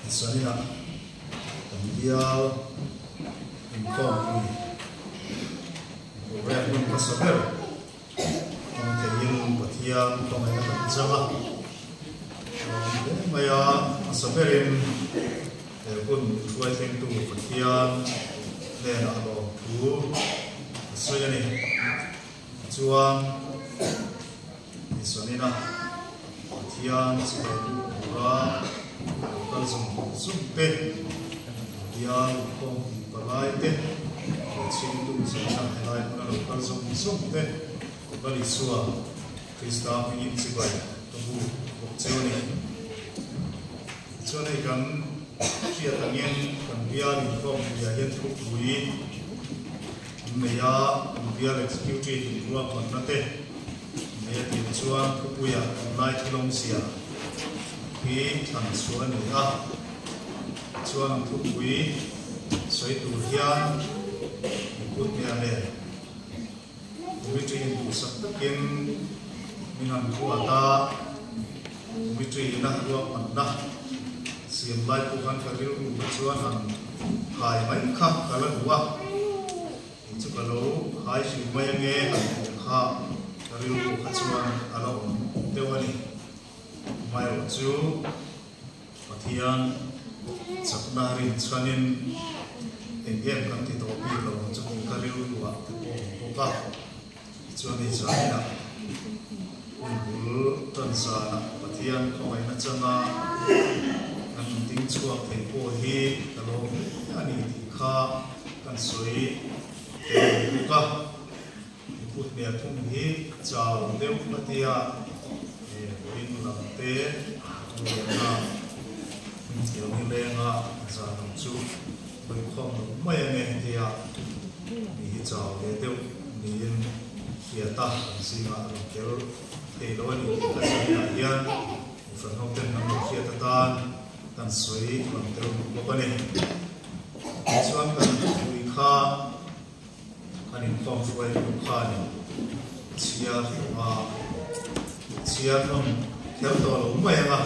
Zanina kan bial inkhawmpui program hun hmasa ber hmang theiin Pathian khawngaihna kan chang a, lawm hle mai a, hmasa berin he hun min hruai thlengtu Pathian hnenah lawmthu a sawi a ni. Tichuan Zanina Pathian chibai duh tura lo kal zawng zawng te, bial inkhawmpui palai te leh chhingtu Zanina helai hmuna lo kal zawng zawng te Lal Isua Krista hmingin chibai ka bu bawk cheu a ni. Tichuan hei kan hriat angin kan bial inkhawmpuiah hian thupui an nei a, kan bial executive inruahmanna te nei a tih chuan thupuiah tunlai thilawmzia hi thlan chhuah a ni a. Tichuan an thupui sawi tur hian miput hmel nen Committee in duhsak takin min han ruat a, Committee ina ruahmanna siam lai pawh khan ka rilru kha chuan han hai mai kha ka la duh a, kei chu ka lo hai hrih mai ange han tih kha ka rilru kha chuan a la awm deuh a ni. Amaherawh chu Pathian chakna rinchhanin eng em kan ti tawh bik lo ang chu tih ka rilru ah te pawh awm bawk a. Tichuan hei zaninah hun bul tan zanah Pathian khawngaihna changa kan ding chhuak thei pawh hi ka lawm hle a ni tih kha kan sawi tel bawk a. Miput hmel thung hi chau deuh a tia vawiin lam te lehna hminthiam hi lenga zan lam chu hawikhawm lo mai ange tia mi hi chau ve deuh niin hriat a kan zingah a rawn tel thei lo a ni tih ka sawiah hian Kohhran hoten an lo hriat atan kan sawi lang tel bawk a ni. Tichuan kan pui kha. Kan inkhawm hruai hnu khanin chhiar tawh a, chhiar hnawm kher tawh lo mai ang a,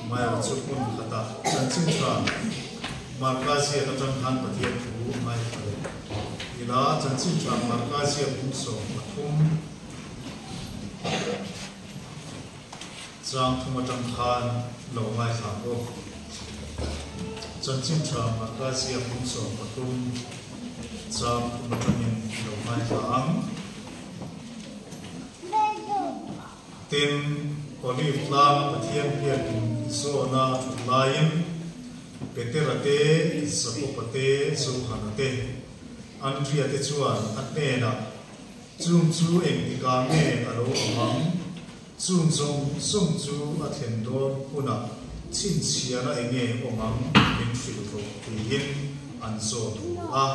Mayor chu hmun khatah chanchin tha Marka ziak atang khan Pathian thu ngaithla leh ila, chanchin tha Marka ziak 13 chang thum atang khan lo ngaithla bawk. Chanchin tha Marka ziak 13 chang thum atangin lo ngaithla ang. Tin, Olive tlanga Pathian biakin zawna a thut laiin Petera te, Jakoba te, Johana te, Andria te chuan a hnenah, Chung chu engtikah nge a lo awm ang? Chung zawng zawng chu a thlen dawn hunah chhinchhiahna enge awm ang min hrilh rawh tiin an zawt ru a.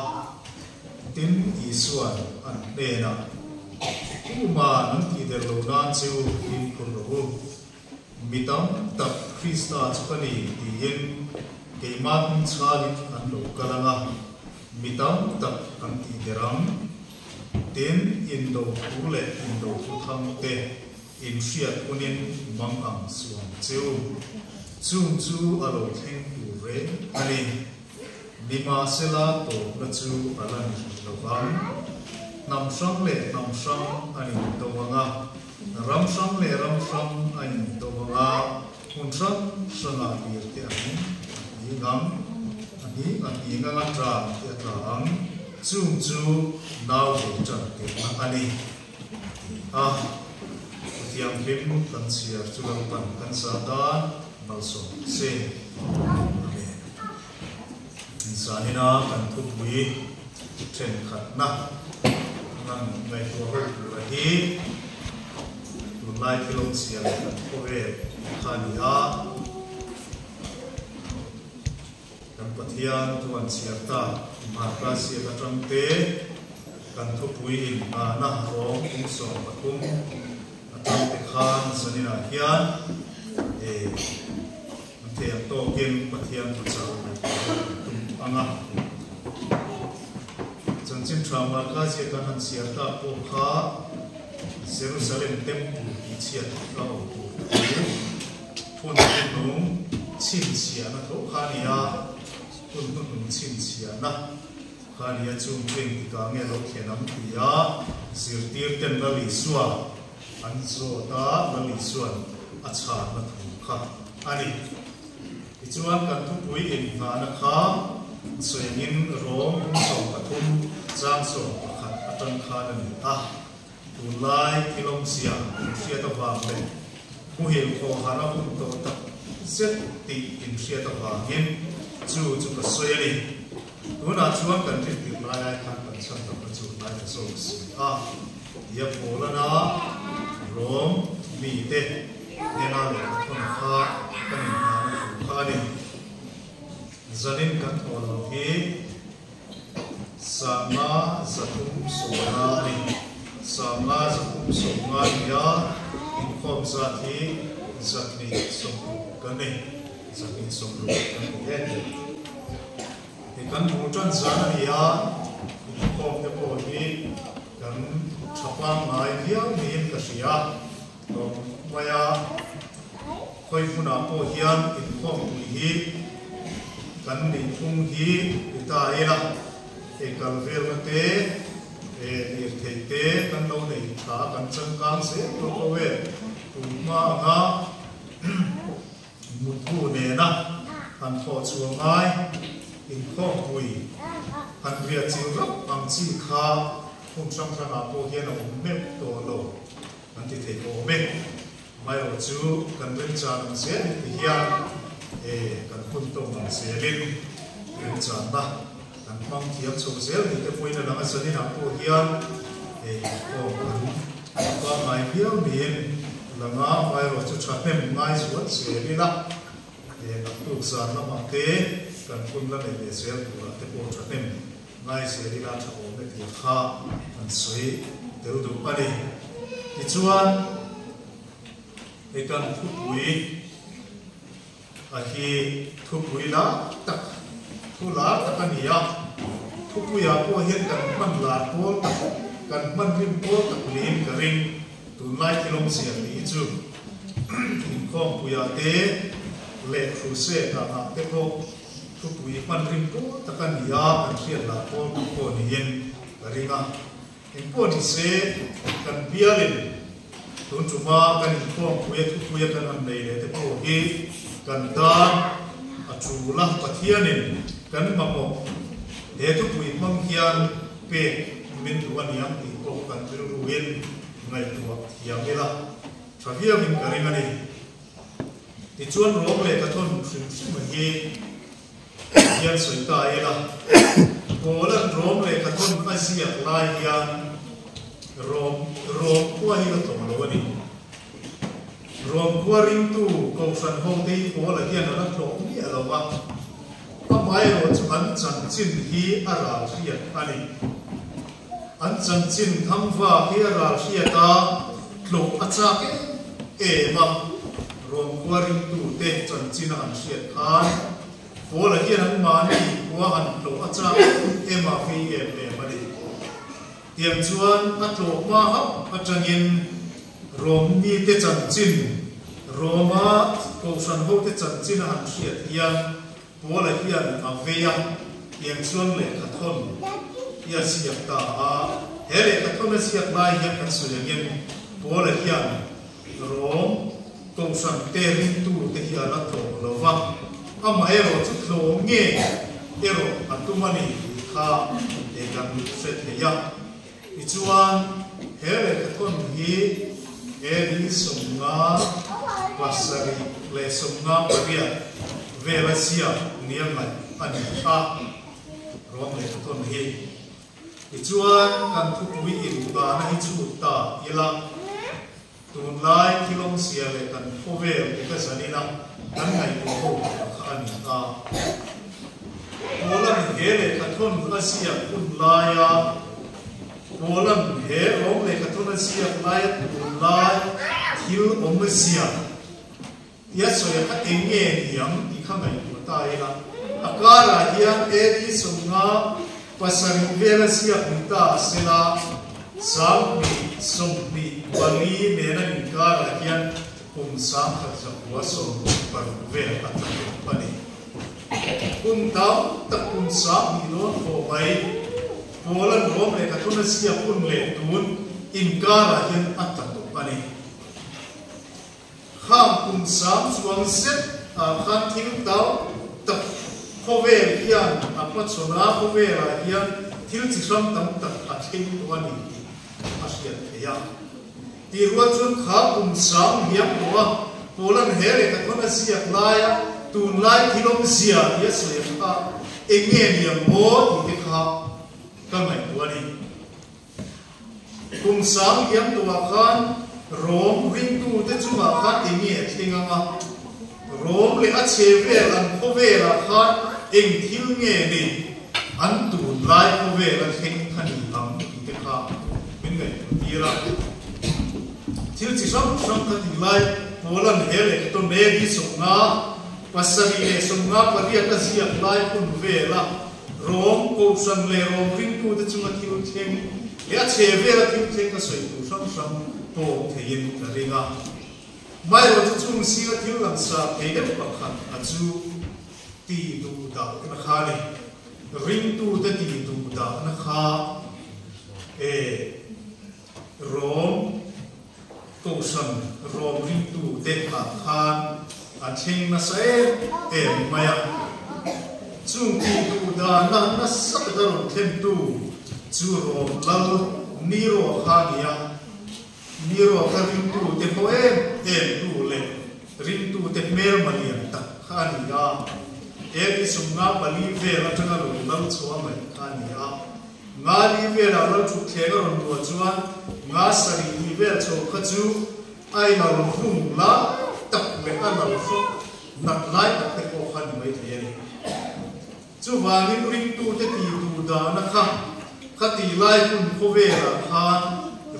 Tin, Isua'n an hnenah, Tuman an tihder lo nan che u fimkhur rawh u. Mi tam tak Krista chu ka ni tiin keimah hmingchhalin an lo kal ang a, mi tam tak an tihder ang. Tin, indo thu leh indo thu thang te inhriat hunin mang ang suang che u. Chung chu a lo thleng tur reng a ni. Nimahsela tawpna chu a la ni hrih lo vang. Hnam hrang leh hnam hrang an indo ang a, ram hrang leh ram hrang a indo ang a, hmun hrang hrangah lir te an hning ang, a hning a hning anga tlan te a tla ang. Chung chu nau ve ṭan tirhna a ni, a ti a. Thu thianghlim kan chhiar chu Lalpan kan sa tan malsawm se. Amen. Zanina kan thupui ṭhenkhatna ngan ngaihtuah ho tura hi tunlai thilawmzia leh kan khawvel kha a ni a. Kan Pathian chuan chhiar ta Marka ziak atang te kan thupui in nghahna rawng 13 atang te khan zaninah hian e an thei ang tawkin Pathian thuchah ngaihtuah ho kan tum ang a. Chanchin tha Marka ziak kan han chhiar tak pawh kha Jerusalem Temple tihchhiat ka awm tur thu phun nung. Chhinchhiahna tho kha a ni a, hun hnuhnung chhinchhiahna kha a ni a, chung chu engtikah nge lo thlen ang ti a zirtirten Lal Isua an zawt a, Lal Isua'n a chhanna thu kha a ni. Tichuan kan thupui inngahna kha sawiangin Rom 13 chang 11 atang khan a ni a. Tunlai thilawmzia inhriat avang leh muhil khawhar a hun tawh tak zet tih inhriat avangin chu chu ka sawi a ni. Tunah chuan kan rintir lai ai khan kan chhan takna chu hnai ta zawk si a, tia Paulana Rom mite hnena lehkha thawn kha kan inhnahna thu kha a ni. Zanin kan thawh lo hi Sanga 350 a ni. Sanga 350 nia inkhawm zat hi 260 kan ni. 260 kan ni e. Ti kan hmuh tan zan a ni a, inkhawm te pawh hi kan tha pangngai viau niin ka hria. Tlawm maia khawi hmunah pawh hian inkhawmpui hi kan nihphung hi ti ta ila, hei kal velna te, lirthei te kan lo nei tha kan changkang zel tawh ko e, tun hma anga mutbu nena han thawh chhuah ngai inkhawmpui han riah chil rap ang chi kha hmun hrang hrangah pawh hian a awm meuh tawh lo. Kan ti thei awm e. Amaherawh chu kan remchan ang zel in ti hian e kan hun tawng ang zelin remchanna kan hmang thiam chho zel ni te pawhin a lang a, zaninah pawh hian e inkhawm kan pangngai viau niin a lang a, amaherawh chu thahnem ngai zual zel ila e naktuk zan lamah te kan hun la nei leh zel turah te pawh thahnem Ngai zel ila tha awm e tih kha an sawi tel duh a ni. Tichuan, hei kan thupui a hi thupui lar tak, thu lar tak a ni a. Thupuiah pawh hian kan hman lar pawl tak, kan hman rim pawl tak niin ka ring. Tunlai thil awmzia tih hi chu inkhawmpuiah te leh crusade ah te pawh Thupui hman rim pawl tak a ni a, kan hriat lah pawl tak pawh niin ka ring a. Engpawh ni se, kan bialin tun tuma kan inkhawmpui a thupui a kan han nei leh te pawh hi kan tan a tul a, Pathianin kan mamawh he thupui hmang hian pek min duh a niang tih pawh kan rilruin ngaihtuah thiam ila tha viauin ka ring a ni. Tichuan Rom leh ka thawn hrim hrim hi hian sawi ta ila, Paula'n Rom leh ka thawn a ziak lai hian Rom Rom khua hi la tlawm lo a ni. Rom khua ringtu Kohhran hote hi Paula hian a la tlawm miah lo va, amaherawh chu an chanchin hi a ral hriat a ni. An chanchin thangva hi a ral hriat a, tlawh a chak em em a, Rawmkhua ringtute chanchin a han hriat khan Paula hian anmahni khua han tlawh a chak em a vei em em a ni. Tiang chuan a tlawh hma hauh atangin Rom mite chanchin, Roma Kohhran hote chanchin a han hriat hian Paula hian a vei a, tiang chuan lehkha thawn hi a ziak ta a. He lehkha thawn a ziak lai hian kan sawi angin Paula hian Rom Kohhran te ringtu te hi a la tlawm lo va, amaherawh chu tlawm nge erawh a tum a ni tih kha he kan hre thei a. Tichuan, he lehkha thawn hi AD 57 leh 58 vela ziak nia ngaih a ni a, Rom lehkha thawn hi. Tichuan, kan thupui inbana hi chhut ta ila, tunlai thilawmzia leh kan khawvel te ka zanina kan ngaihtuah ho tur kha a ni a. Paula'n he lehkha thawn a ziak hun laia Paula'n he Rom lehkha thawn a ziak laia tunlai thil awm ziak tia sawi a kha eng nge ni ang tih kha ngaihtuah ta ila, a karah hian AD 57 vel a ziak ni ta a sela, 2024 nena inkarah hian kum 1160 vel a tla tawh. Kum tam tak kum 2000 dawn thaw mai Paula'n Rom lehkha thun a ziak hun leh tun inkarah hian a tla tawh a ni. Khang kum sang chuang zet ah khan thil tam tak khawvel hian a hmachhawn a, khawvelah hian thil chi hrang tam tak a thleng tawh a ni tih a hriat theih a. Tih rual chuan kha kum sang hiam tawh a, Paula'n he lehkha thawn a ziak laia tunlai thil awmzia tih a sawi ang kha eng nge ni ang maw tih te kha ka ngaihtuah a ni. Kum sang hiam tuah khan Rom ringtute chungah khan eng nge a thleng ang a? Rom leh a chhe vel an khawvelah khan eng thil nge ni an tunlai khawvel a thleng kha ni ang tih te kha min ngaihtuah tir a. Thil chi hrang hrang kha ti lai Paula'n he lehkha tawn Mary 78 58 a ziak lai hun vela Rom Kohhran leh Rom ringtute chunga thil thleng leh a chhe vela thil thleng ka sawi tur hrang hrang pawm theiin ka ring a. Maherawh chu chung zinga thil langsar thei deuh pakhat a chu ti duh dahna kha a ni. Ringtute ti duh dahna kha e Rom Kohhran Rom ringtute ah khan a thleng nasa em em mai a. Chung tihduh dana nasa taka rawn thlentu chu Rom lal Nero kha a ni a. Nero kha ringtute haw em em tu leh ringtute hmelma lian tak kha a ni a. AD 54 vel atanga lo lal chhuah mai kha a ni a. Nga li velah lal thutthleng a rawn buah chuan nga sarih tih vel chho kha chu a in a rawn hung la tak leh a lo hrawk nat lai tak te pawh kha ni mai thei a ni. Chuvangin ringtute tih duh dahna kha kha tih lai hun khawvelah khan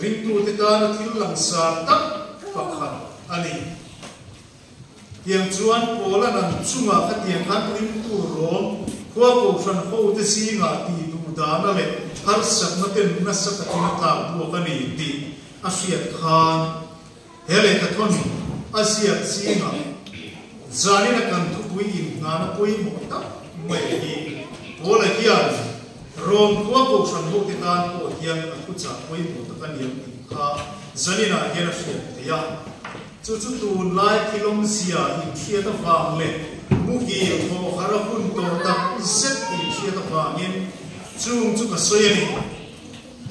ringtute tana thil langsar tak pakhat a ni. Tiang chuan Paula nan chungah khatiang khan ringtu rawm khua kohhran hote zingah tih duh dana leh harsatna ten nasa takin a tlak buak a ni tih a hriat khan he lehkha thawn a ziak zingah zanina kan thupui inhnana pawimawh tak mai hi Paula hian rawm khua kohhran hote tan pawh hian a thuchah pawimawh tak a ni ang tih kha zaninah hian a hriat theih a. Chu chu tunlai thilawmzia inhriat avang leh muhil thaw har a hun tawh tak zet inhriat avangin chung chu ka sawi a ni.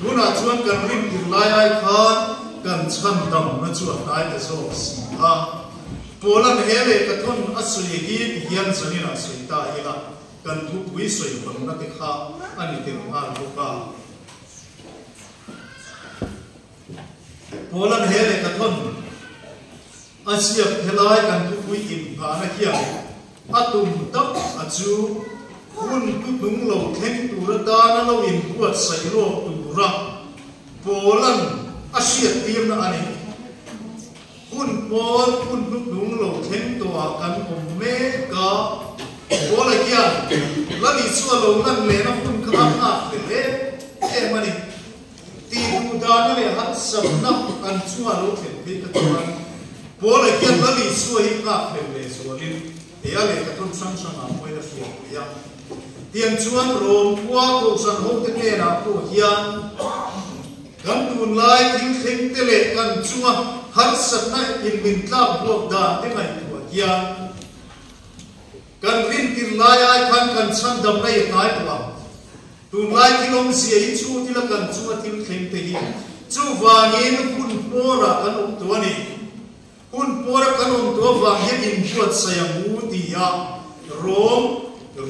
Tunah chuan kan rintir lai ai khan kan chhan damna chu a hnai ta zawk si a. Paula'n he lehkha thawn a sawi hi ti hian zaninah sawi ta ila kan thupui sawi hawnna te kha a ni tel nghal bawk a. Paula'n he lehkha thawn a ziak helai kan thupui inngahna hian a tum tak a chu hun tuhnung lo thleng tur atana lo inbuatsaih lawk tura Paula'n a hriattirna a ni. Hun pawl hun hnuhnung lo thleng tawhah kan awm mek a, Paula hian Lali chu a lo lan lehna hun kha a nghak hle em em a ni. Tih duh dana leh harsatna an chunga lo thlen phei kha chuan Paula hian Lal Isua hi nghak hlel leh zualin he a lehkha thawn hrang hrangah pawhin a hriat theih a. Tiang chuan Rom khua Kohhran hote hnenah pawh hian kan tunlai thil thleng te leh kan chunga harsatna in min tlak buak dan te ngaihtuah hian kan rintir lai ai khan kan chhandamna i hnai tawh ang. Tunlai thil awmzia hi chu thila kan chunga thil thleng te hi chuvangin hun pawrah kan awm tawh a ni. Hun pawra kan awm tawh avang hian inbuatsaih ang u ti a Rom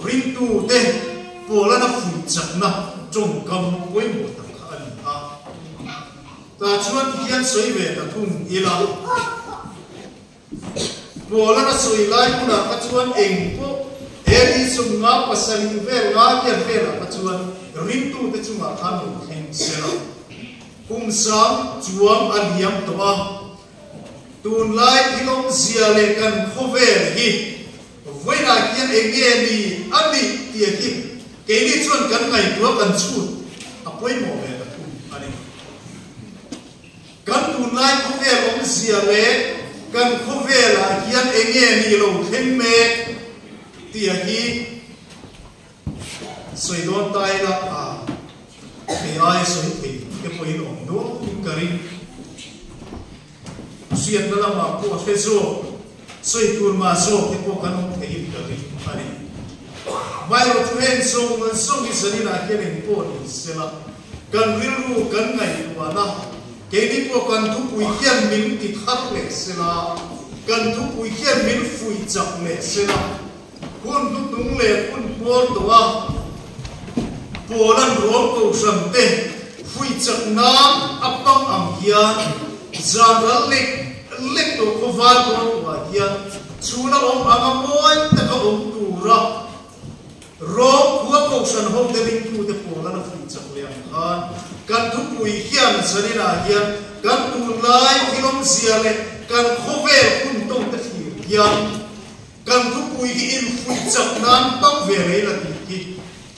ringtute Paula'n a fuih chakna tawngkam pawimawh tak kha a ni a. Tah chuan tihian sawi ve ta thung ila. Paula'n a sawi lai hunah kha chuan eng pawh AD 57 vel nga hian velah kha chuan ringtute chungah khan lo thleng se la. Kum sang chuang a liam tawh a, tunlai thil awmzia leh kan khawvel hi vawiinah hian eng nge ni a nih tih hi keini chuan kan ngaihtuah kan chhut a pawimawh ve ta thung a ni. Kan tunlai khawvel awmzia leh kan khawvelah hian eng nge ni lo thleng mek tih hi Sawi dawn ta ila a thei ai sawi thei te pawhin awm nualin ka ring. Hriatna lamah pawh hre zawk, sawi tur mah zawk te pawh kan awm theiin ka ring a ni. Amaherawhchu heng zawng zawng hi zaninah hian eng pawh ni sela, kan rilru kan ngaihtuahna, keini pawh kan thupui hian min ti thar leh sela, kan thupui hian min fuih chak leh sela, Hun hnuhnung leh hun hmawr tawh a, Poland rawng kohhran te hui chak nan a pang ang hian zan ral lek lek tawh khaw var dawn tawhah hian chhuna awm anga mawi taka awm tura rawng khua kohhran ho te ringtute Poland a fuih chak leh ang khan kan thupui hian zaninah hian kan tunlai thil awmzia leh kan khawvel hun tawngte thlir hian Kan thupui hi infuih chak nan tam ve rei la tih hi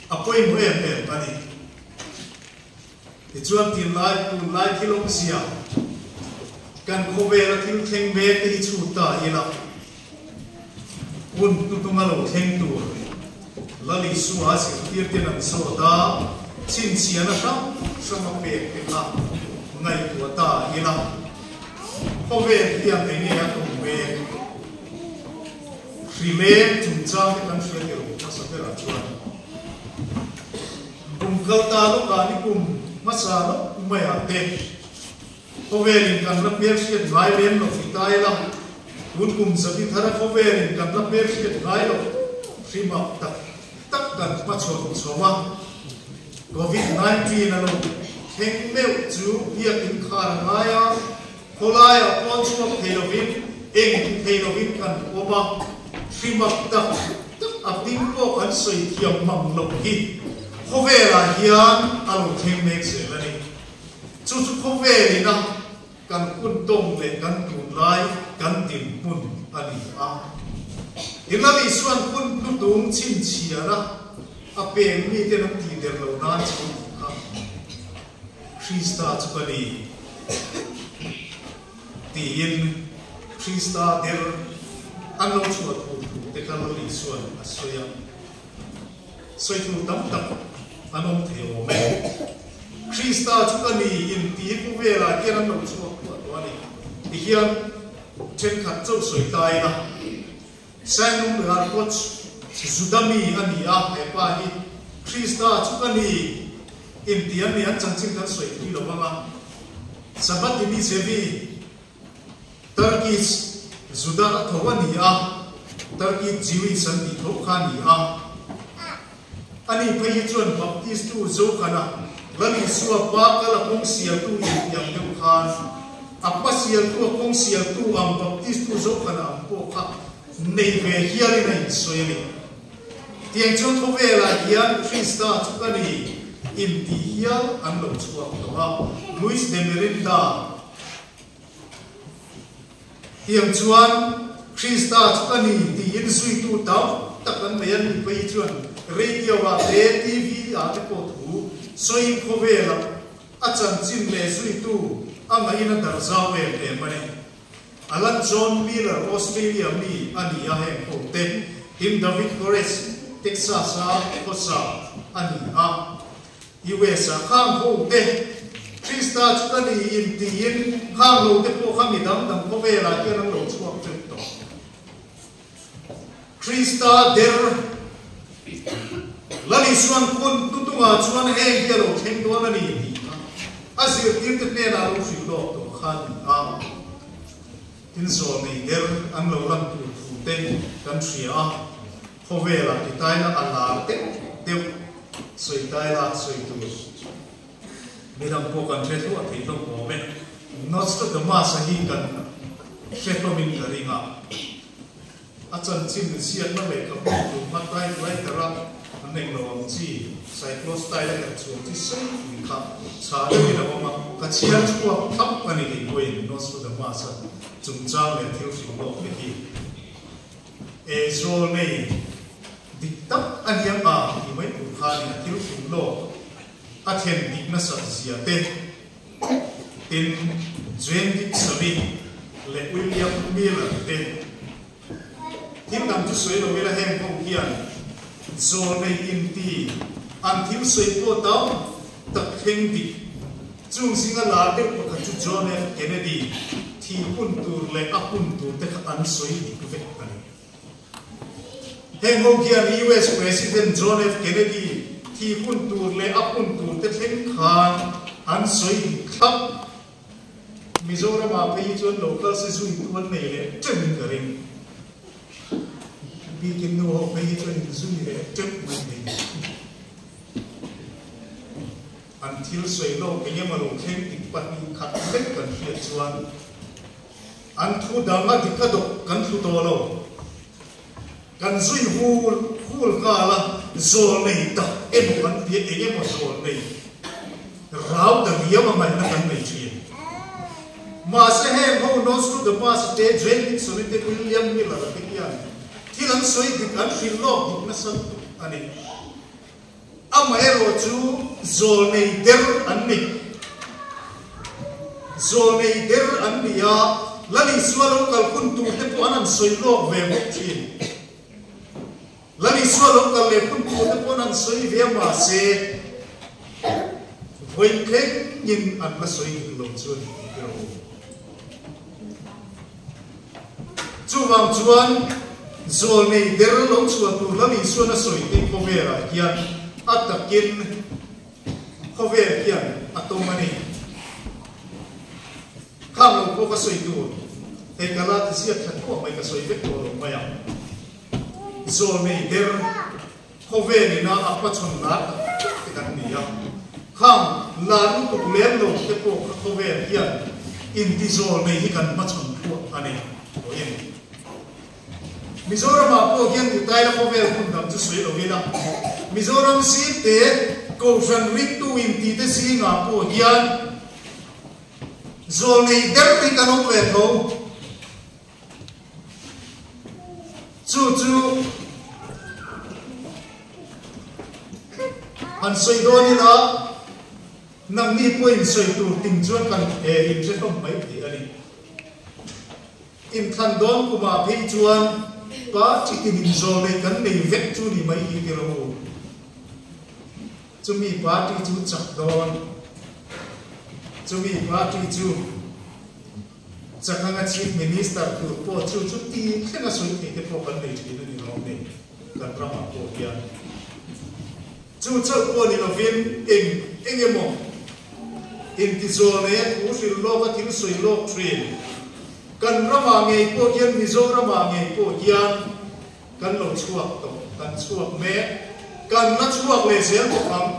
a pawimawh em em a ni. Tichuan tinlai tunlai thil awmzia kan khawvela thil thleng mek te hi chhut ta ila hun hnuhnunga lo thleng tur Lal Isua zirtir ten an zawt a, chhinchhiahna hrang hrang a pek te kha ngaihtuah ta ila khawvel hian enge a tum mek? Hrileng chungchang te kan hria tirh hmasa berah chuan kum kal ta lawkah ni kum hmasa lawk maiah te khawvelin kan la hmelhriat ngai lem lo ti ta ila, tun kum zabi thara khawvelin kan la hmelhriat ngai lo hrimak tak tak kan hmachhawn chho a, Covid 19 a lo thleng meuh chu biakin khar a ngai a. Khawlaiah pawn chhuak thei lovin eng ti thei lovin kan awm a, hrimak tak tak a hming pawh kan sawi thiam mang loh hi khawvelah hian a lo thleng mek zel a ni. Chu chu khawvelina kan hun tawng leh kan tunlai kan dinhmun a ni a. Hillary chuan hun hnutung chhinchhiahna a peng miten an tihder lo nan chu tih kha. Krista chu ka ni tiin Krista der an lo chhuah tur thu te kha Lal Isua'n a sawi a. Sawi tur tam tak an awm thei awm e. Krista chu ka ni inti hi khawvelah hian an lo chhuak thuah tawh a ni. Tihian thenkhat chauh sawi ta ila Sainung Ral Coach Juda mi a ni a, he pa hi Krista chu ka ni inti an ni, an chanchin kan sawi pui lo vang a. Sabbath ni Zevi, Turkish Juda a tho a ni a, Turkish Jewish an tih tho kha a ni a. Ani phei hi chuan Baptist tu Zokhana, Lal Isua pa kal a kawng sialtu intiang deuh khan a pa sialtu a kawng sialtu ang Baptist tu Zokhana ang pawh kha nei ve hialin a insawi a ni. Tiang chuan khawvelah hian Krista chu ka ni intih hial an lo chhuak tawh a, Luis de Mirinda. Tiang chuan Krista chu ka ni tiin zuitu tam tak an nei a, mi phei chuan radio ah te TV ah te pawh thu sawiin khawvelah a chanchin leh zuitu a ngahin a darh zau em em a ni. Alan John Miller Australia mi a ni a, heng ho te tin David Koresh Texas a khawsa a ni a. US ah khang ho te Krista chu ka ni in tiin khang lo te pawh kha mi dang dang khawvel ah hian an lo chhuak teuh tawh. Krista der Lal Isuan hun hnutung ah chuan heng hi a lo thleng dawn a ni tih kha a zirtir te hnenah a lo hrilh lawk tawh kha a ni a. Tin zawl nei der an lo lan tur thu te kan hria a. Khawvelah ti taina a lar deuh deuh sawi taila sawi tur midang pawh kan hre hluah thei hlawm awm e. Nostradamus-a hi kan hre hlawmin ka ring a, a chanchin ziakna lehkhabu tur hma typewriter-a an eng lo ang chi cyclostyle a herh chhuah chi sawi pui kha chha deuhin a awm a, ka chhiar chhuak thlap a ni kei pawhin Nostradamus-a chungchang leh thil hrilh lawk te hi. E zawl nei dik tak a nia a tih mai tur khanin a thil hrilh lawk a thlen dik nasat zia te tin Jane Dixon-i leh William Miller te thil dang chu sawi lo ila heng ho hian zawl nei inti. An thil sawi pawh tam tak thleng dik. Chung zinga lar deuh pakhat chu John F. Kennedy thi hun tur leh a hun tur te kha an sawi dik vek a ni. Heng ho hian US President John F. Kennedy thi hun tur leh a hun tur te thleng khan an sawi dik thlap. Mizoram-ah phei hi chuan local se zui tu an nei leh teuhin ka ring. Bikin nu ho phei hi chuan inzui leh teuh mai thei ni. An thil sawi lawk eng emaw lo thleng tik 2 khat vek kan hriat chuan an thu dang a dik a dawk kan thlu tawh lo. Kan zui hul hul nghal a, zawl nei tak emaw kan ti a, eng emaw zawl nei rau ta riau a ngaihna kan nei thin. Mahse heng ho Nostradamus te, Jane Nixon-i te, William Miller-a te hian thil an sawi dik, an hrilh lawk dik nasa lutuk a ni. Amaherawhchu zawl nei der an ni. Zawl nei der an ni a, Lal Isua lo kal hun tur te pawh an han sawi lawk ve bawk thin. Lal Isua lo kal leh hun tur te pawh an han sawi ve a mahse vawi thlengin an la sawi dik lo chu a ni tih ber awm. Chuvang chuan zawlnei der lo chhuah tur Lal Isuan a sawi te khawvelah hian a takin khawvel hian a tawng a ni. Khang lo pawh ka sawi tur, hei ka la ziak thla thuah mai ka sawi vek tawh lo mai ang. Zawlnei der khawvel ina a hmachhawn lar tak tak te kan ni a, khang lar lutuk lem lo te pawh kha khawvel hian intizawlnei hi kan hmachhawn thuah a ni tawhin. Mizoramah pawh hian titaila khawvel hmun dang chu sawi lo ila, Mizoram zingte Kohhran ringtu intite zingah pawh hian zawlnei der hi kan awm ve tho. Chu chu han sawi dawn ila, nangni pawhin sawi tur ting chuan kan inhre hlawm mai thei a ni. Inthlan dawn kumah phei chuan party tinin zawlnei kan nei vek chu ni mai hi ti rawh u. Chumi party chu chak dawn, chumi party chu Chakanga Chief Minister tur pawh chu chuti thlenga sawi thei te pawh kan nei thin a ni lawm ni kan ramah pawh hian. Chu chauh pawh ni lovin eng eng emaw intizawl nei a thu hrilh lawk a thil sawi lawk thin. Kan ramah ngei pawh hian Mizoramah ngei pawh hian kan lo chhuak tawh, kan chhuak mek, kan la chhuak leh zel bawk ang.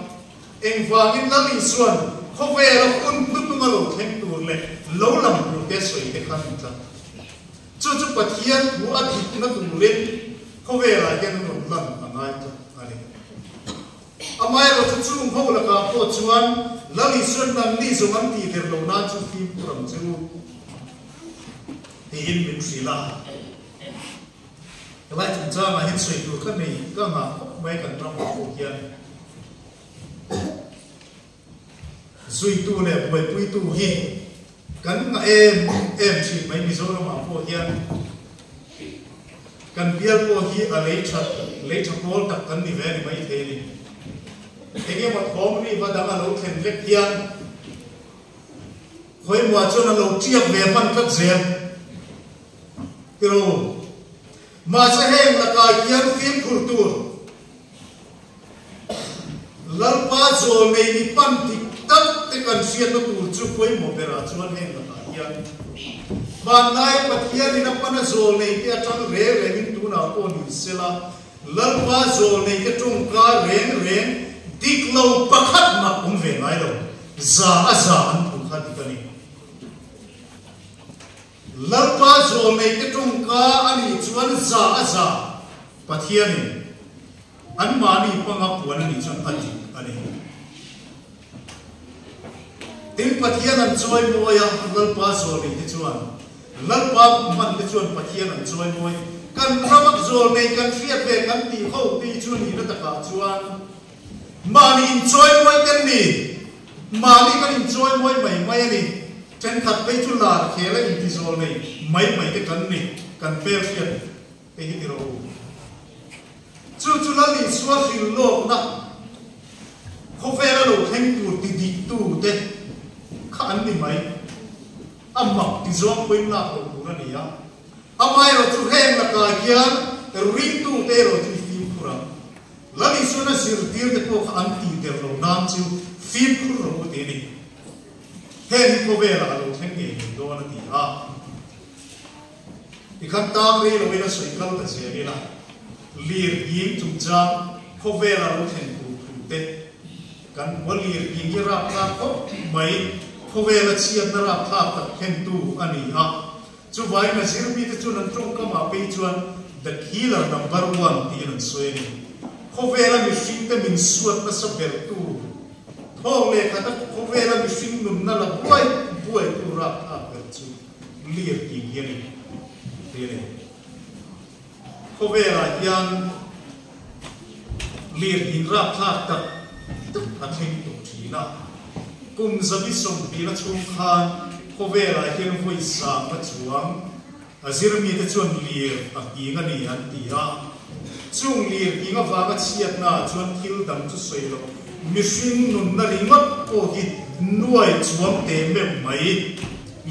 Engvangin Lal Isuan khawvela hun hnuhnunga lo thleng tur leh lo lang tur te sawi te kha an tlat. Chu chu Pathian thu a dikna turin khawvelah hian rawn lan a ngai tlat a ni. Amaherawh chu chung ho lakah pawh chuan Lal Isuan nangni zawng an tih der lo nan chu fimkhur ang che u tiin min hrilh a. Helai chungchangah hian sawi tur ka nei ka ngah khawp mai kan ram ah pawh hian zuitu leh buaipuitu hi kan ngah em em thin mai Mizoram ah pawh hian kan bial pawh hi a lei that lei tha pawl tak kan ni ve a ni maithei a ni. Eng emaw thawm ri va dang a lo thlen vek hian khawimuah chuan a lo tiak ve hman tlat zel. Tiro, Mahse heng lakah hian fimkhur tur Lalpa zawl nei mi pan dik tak te kan hriatna tur chu pawimawh berah chuan heng lakah hian hmanlai Pathianin a pana zawl nei te atang reng rengin tunah pawh ni sela Lalpa zawl nei te tawngka reng reng dik lo pakhat mah awm ve ngai lo, za a za an thu kha dik a ni. Lalpa zawlneite tawngka a nih chuan za a za Pathianin anmahni hmanga puan a nih chuan a dik a ni. Tin, Pathian an chawimawi a, Lalpa zawlneite chuan Lalpa hmante chuan Pathian an chawimawi. Kan rama zawlnei kan hriat ve kan tih ho te chu nihna takah chuan mahni inchawimawi kan ni. Mahni kan inchawimawi mai mai a ni. Thenkhat phei chu lar khel a intizawl nei mai mai te kan ni, kan hmel hriat te hi ti rawh u. Chu chu Lal Isua hrilhlawkna Khawvela lo thleng tur ti dik tu te kha an ni mai. A mak ti zawng pawhin lak loh tur a ni a. Amaherawhchu heng lakah hian ringtute erawh chu i fimkhur ang. Lal Isuana zirtirte pawh kha an tih der lo nan chu fimkhur rawh u ti a ni. Heng hi khawvelah a lo thleng ngei ngei dawn a ti a. Tikhan tang rei loin a sawi kal ta zel ila, lir nghing chungchang khawvela lo thlen tur thu te kan hmu a, lir nghing hi rapthlak khawp mai, khawvela chhiatna rapthlak tak thlentu a ni a. Chuvangin a zirmite chuan an tawngkamah phei chuan The Killer Number One tiin an sawi a ni. Khawvela mihringte min suat nasa bertu thawng leh khata khawvela mihring nunna la buai buaitu rapthlak ber chu lir tih hi a ni ti a ni. Khawvelah hian lir in rapthlak tak tak a thleng tawh thin a. Kum 120 a chhung khan khawvelah hian vawi sang a chuang a zirmite chuan lir a nghing a ni an ti a. Chung lir nghing avanga chhiatnaah chuan thil dang chu sawi loh mihring nunna ringawt pawh hi nuai chuang teh meuh mai.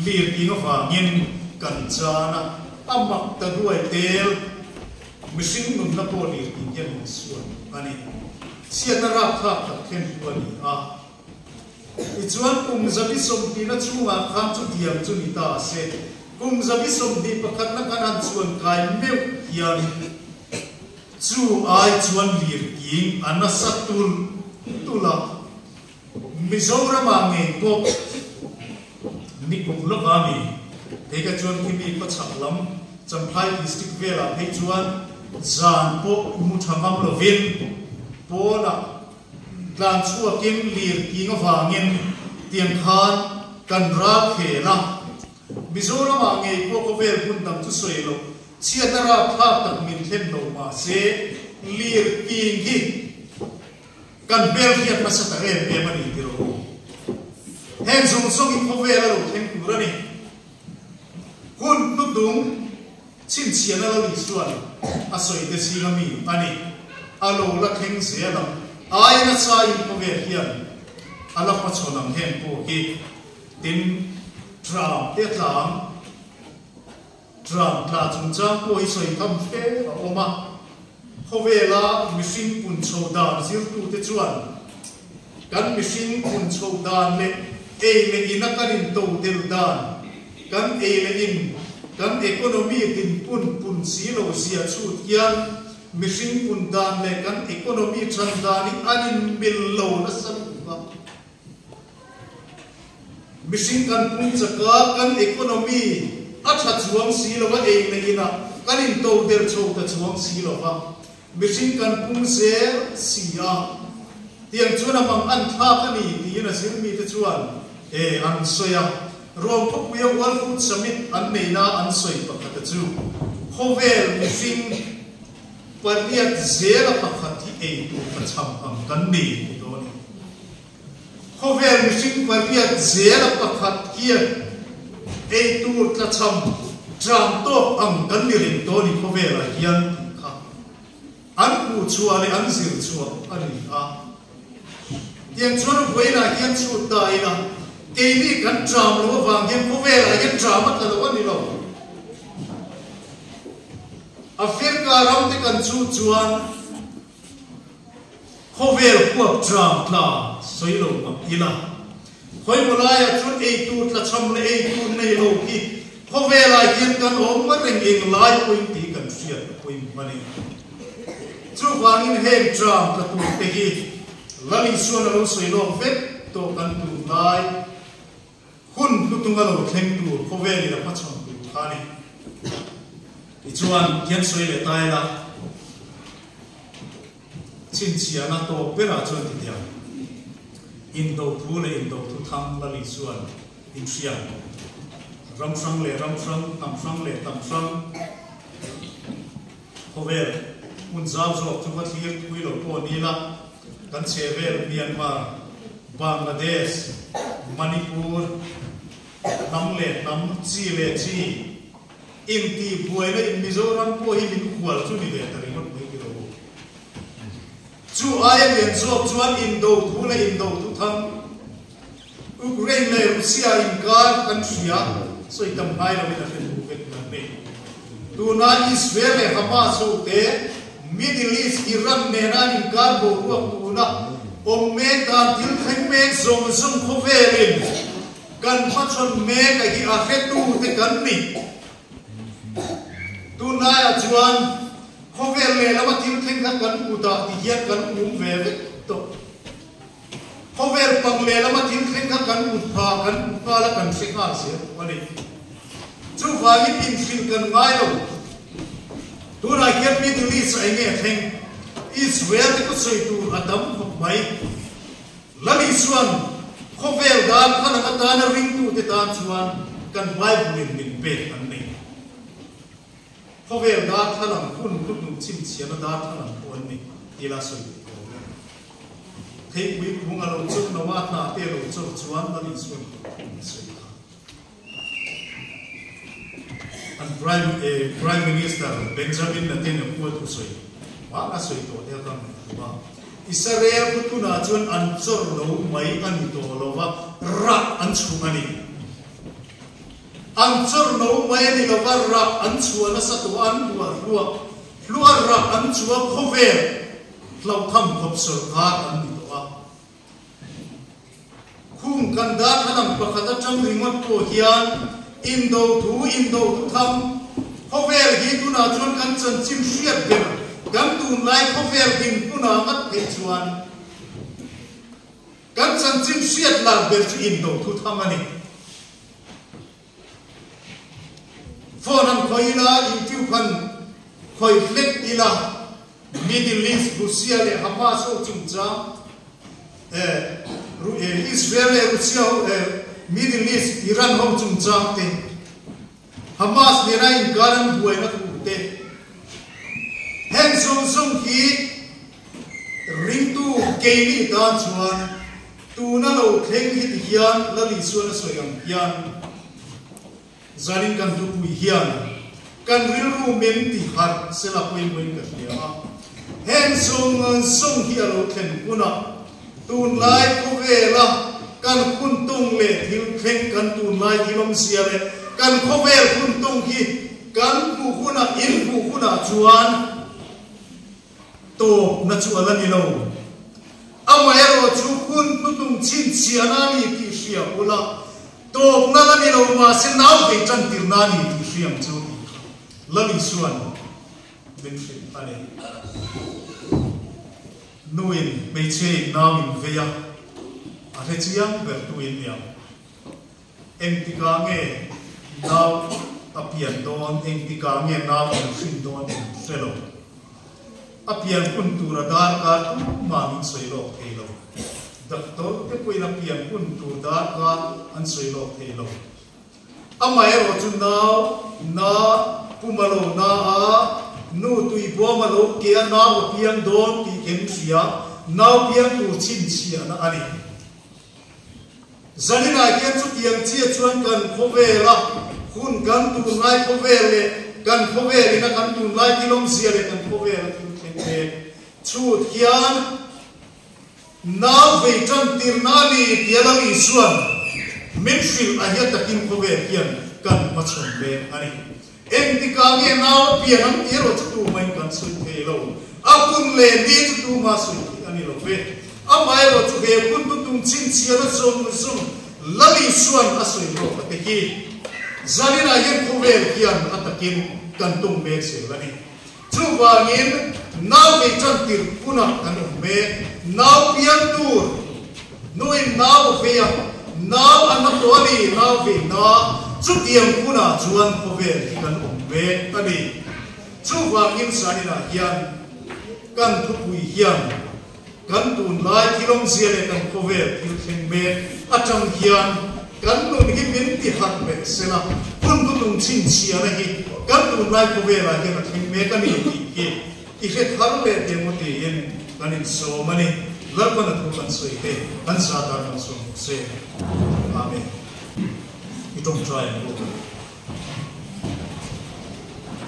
Lir nghing avangin kan chan a. A mak ta duai tel, mihring nunna pawh lir tih hian min suan a ni. Chhiatna rapthlak tak thlen tu a ni a. Tichuan kum 120na chhungah khan chutiang chu ni ta se, kum 121na kan han chuan kai meuh hian chu ai chuan lir king a nasa tulh tulh a. Mizoramah ngei pawh nikum lawka mi thei ka chuan khi mi khawchhak lam Champhai district velah phei chuan zan pawh mu tha ngam lovin pawnah tlan chhuakin lir king avangin tiang khan kan ral khel a. Mizoramah ngei pawh khawvel hmun dang chu sawi loh chhiatna rapthlak tak min thlen lo mahse lir king hi Kan hmel hriat hmasa ta em em a ni ti rawh u. Heng zawng zawng hi khawvel a lo thleng tur a ni. Hun hnuhnung chhinchhiahna lo Isuan a sawi te zinga mi a ni. A lo la thleng zel ang. Ai nasa in khawvel hian a la hmachhawn ang heng pawh hi. Tin, tram te tlang, tram tla chungchang pawh hi sawi tham hle a awm a. Khawvela mihring pun chho dan zirtute chuan kan mihring pun chho dan leh ei leh ina kan into del dan, kan ei leh in, kan economy dinpun pun si lo zia chhut hian mihring pun dan leh kan economy than dan hi an inmil lo nasa lutuk a. Mihring kan pung chak a, kan economy a tha chuang si lo a, ei leh inah kan into der chho ta chuang si lo va, mihring kan pung zel si a, tiang chuan a mang an thlak a ni tiin a zirmite chuan e an sawi a. Rome khawpuia World Food Summit an neihna an sawi pakhata chu khawvel mihring pariat zela pakhat hi ei tur ka cham ang kan nei ti dawn e. Khawvel mihring pariat zela pakhat hian ei tur tlachham tram tawk ang kan ni reng dawn i khawvelah hian tih kha an hmuhchhuah leh an zirchhuah a ni a. Tiang chuan vawiinah hian chhut ta ila keini kan tram lo avang hian khawvelah hian tram a tla lo a ni lo. Africa ram te kan chhut chuan Khawvel huap tram tla sawi lo mak ila, khawimaw laiah chuan eitur tlachham leh eitur nei lo hi khawvelah hian kan awm reng eng lai pawhin tih kan hriat a pawimawh a ni. Chuvangin heng tram tla turte hi Lal Isuan a lo sawi lawk vek tawh kan tur lai hun hnutung a lo thleng tur khawvelin a hmachhawn tur kha a ni. Tichuan, hian sawi leh ta ila. Chhinchhiahna tawp berah chuan ti thiam. Indo thu leh indo thu thang Lali chuan in hria. Ram hrang leh ram hrang, hnam hrang leh hnam hrang khawvel hmun zau zawk chu va thlir thui lo pawh ni la, kan chhe vel Myanmar, Bangladesh, Manipur, hnam leh hnam, chi leh chi, Intih buaina in Mizoram pawh hi min hual chu ni ve ta ringawt mai tiro u. Chu aia lian zawk chuan indo thu leh indo thu thang Ukraine leh Russia inkar kan hria, sawi tam ngai loin a hre duh vek nan ni. Tuna Israel leh Hamas ho te Middle East Iran nena an inkar boruak tuna awm mek dan thil thleng mek zawng zawng khawvelin kan hmachhawn mek a hi a hretu te kan ni. Tunlaiah chuan khawvel lehlama thil thleng kha kan kutah ti hian kan um ve vek tawh. Khawvel pang lehlama thil thleng kha kan kut pha, kan kut nghal a, kan hre nghal zel tawh a ni. Chuvangin inhrilh kan ngai lo. Tunah hian Middle East ah enge a thleng? Israel te kutsawi tur a tam khawp mai. Lali chuan khawvel dan kha lang atana ringtute tan chuan kan Bible-in min pek an nei. Khawvel dan kha lang hun hnuhnung chhinchhiahna dan kha lang pawh an ni tih la sawi duh tawh lo. Theipui kung a lo chawk lo a, hnah te a lo chawk chuan Lali chuan a sawi kha. An Prime Minister Benjamin Netanyahu a thusawi hmana sawi tawh te a ka ngaihtuah a. Israel khu tunah chuan an chawr lo mai a ni tawh lo va, rah an chhuah a ni. An chawr lo mai a ni lo va, rah an chhuah nasa tawh a, an hluah hluah hluah rah an chhuah khawvel hlauhtham khawp sawrkar an ni tawh a. Khung kan darthlalang pakhat atang ringawt pawh hian indo thu, indo thu tham, khawvel hi tunah chuan kan chanchin hriat ber, kan tunlai khawvel dinhmunah ngat phei chuan kan chanchin hriat lar ber chu indo thu tham a ni. Phone an khawih ila, YouTube an khawih hlek ila, Middle East, Russia leh Hamas ho chungchang, Israel leh Russia ho, Middle East, Iran ho chungchang te, Hamas nena inkar an buaina thu te, heng zawng zawng hi ringtu keini tan chuan Tuna lo thleng hi ti hian Lal Isuan a sawi ang hian zanin kan thupui hian kan rilru min ti harh sela pawimawhin ka hria a. Heng zawng zawng hi a lo thlen hunah tunlai khawvela kan hun tung leh thil thleng kan tunlai thil awmzia leh kan khawvel hun tung hi kan hmuh hunah in hmuh hunah chuan Tawpna chu a la ni lo. Amaherawhchu hun hnuhnung chhinchhiahna a ni tih hria ula, tawpna la ni lo mahse nau vei tantirna a ni tih hriam chu tih kha Lal Isua'n min hrilh a ni. Nuin hmeichhiain nau in vei a, a hre chiang ber tu in niang. Engtikah nge nau a pian dawn, engtikah nge nau an hrin dawn in hre lo. A pian hun tur a darkar tumah min sawi lawk thei lo. Doctor te pawhin a pian hun tur darkar an sawi lawk thei lo. Amaherawh chu nau na pum a lo na a, nu tui buam a lo ke a nau a piang dawn tih khem hria, nau piang tur chhinchhiahna a ni. Zaninah hian chutiang chiah chuan kan khawvel a hun kan tunlai khawvel leh kan khawvel ina kan tunlai thil awmzia leh kan khawvel a thil thleng mek chhut hian nau vei tan tirna a ni tia Lal Isua'n min hrilh a hian takin khawvel hian kan hmachhawn mek a ni. Engtikah nge nau a pian ang tih erawh chu tumah in kan sawi thei lo. A hun leh ni chu tumah sawi theih a ni lo ve. Amaherawh chu he hun chu tum chhinchhiahna zawng zawng Lal Isua'n a sawi rawk a te hi. Zaninah hian khawvel hian a takin kan tum mek zel a ni. Chuvangin nau nei tan tirh hunah kan awm mek. Nau piang tur nuin nau a vei a, nau a na tawh a ni, nau vei na. Chutiang hunah chuan khawvel hi kan awm mek a ni. Chuvangin zaninah hian kan thupui hian Kan tunlai thil awmzia leh kan khawvel thil thleng mek atang hian kan nun hi min ti harh leh sela, hun hnuhnung chhinchhiahna hi kan tunlai khawvelah hian a thleng mek a ni tih hi i hre thar leh teh maw tiin kan insawm a ni. Lalpan a thu kan sawi te kan zatan kan sawm bawk se. Amen. I tawngtai ang u.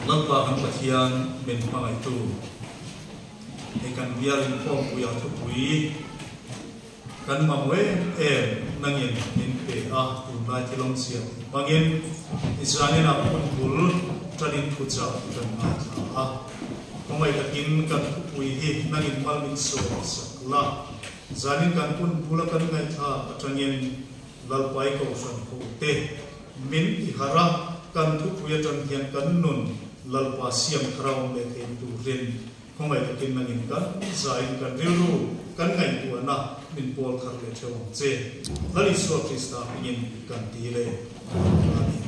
Lalpa kan Pathian min hmangaihtu. Hei kan bial inkhawmpui a thupui kan mamawh em em nangin min pe a, tunlai thilawmzia tih hmangin Israel-a hun bul tanin thuchah kan ngaithla a. Khawngaih takin kan thupui hi nangin mal min sawm sak la, zanin kan hun bula kan ngaihthlak atangin Lalpai Kohhran hote min ti harh a, kan thupui atang hian kan nun Lalpa siam thar a awm leh thei turin khawngaih takin nangin kan zaiin kan rilru kan ngaihtuahna min pawl thar leh theuh ang che. Lal Isua Krista hmingin kan ti leh. Amen.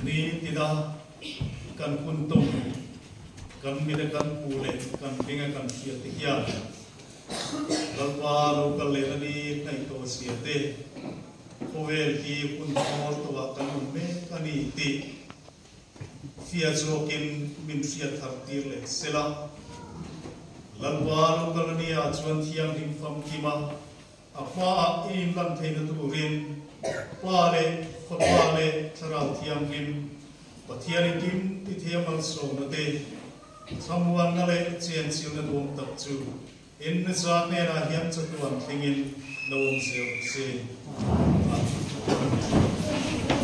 Nitina kan hun tawng, kan mita kan hmuh leh kan benga kan hriat te hian Lalpa lo kal lehna ni hnaih tawh zia te, khawvel hi hun hmawr tawhah kan awm mek a ni tih Fia zawkin min hriat thar tir leh sela. Lalpa lo kal a nia chuan thianghlim famkim a, a hmaah i inlan theihna turin Pa leh Fapa leh Thlarau Thianghlim Pathian i kim ti thei a malsawmna te, thlamuanna leh chenchilna duam tak chu in nisa hnenah hian chatuan thlengin lo awm zel rawh se. Amen.